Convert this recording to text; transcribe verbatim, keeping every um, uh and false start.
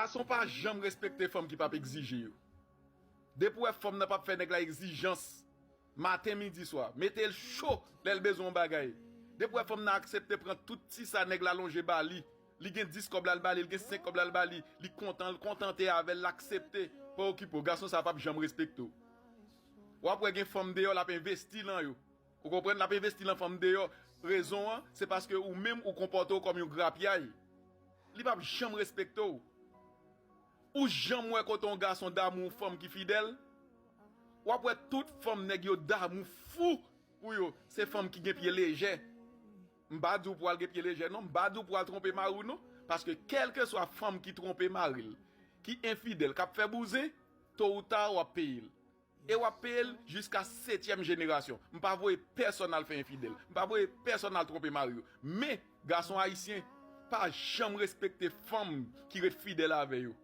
Gason pa janm respekte fanm ki p ap egzije yo. Depi w wè fanm nan p ap fè nèg la egzijans maten, midi, swa, mete l cho lè l bezwen yon bagay. Depi w wè fanm nan aksepte pran tout ti sa nèg la lonje ba li, li gen dis kòb la l ba li, li gen senk kòb la l ba li, li kontan, l kontante avè l, l aksepte, pa okipe w. Gason sa p ap janm respekte w. W ap wè gen fanm deyò, l ap envesti lan yo. Ou konprann? L ap envesti lan fanm deyò. Rezon an, se paske ou menm ou konpòte w kòm yon grapyay. Li p ap janm respekte w. Ou janm wè kote yon gason damou yon fanm ki fidèl? W ap wè tout fanm nèg yo damou fou pou yo, se fanm ki gen pye lejè. M pa di w pou al gen pye lejè non, m pa di w pou al twonpe mari w non. Paske kèlkeswa fanm ki twonpe mari l, ki enfidèl, k ap fè bouzen, to ou ta w ap peye l. E w ap peye l jiska setyèm jenerasyon. M pa voye pèsonn al fè enfidèl. M pa voye pèsonn al twonpe mari yo. Men, gason ayisyen pa janm respekte fanm ki ret fidèl avè yo.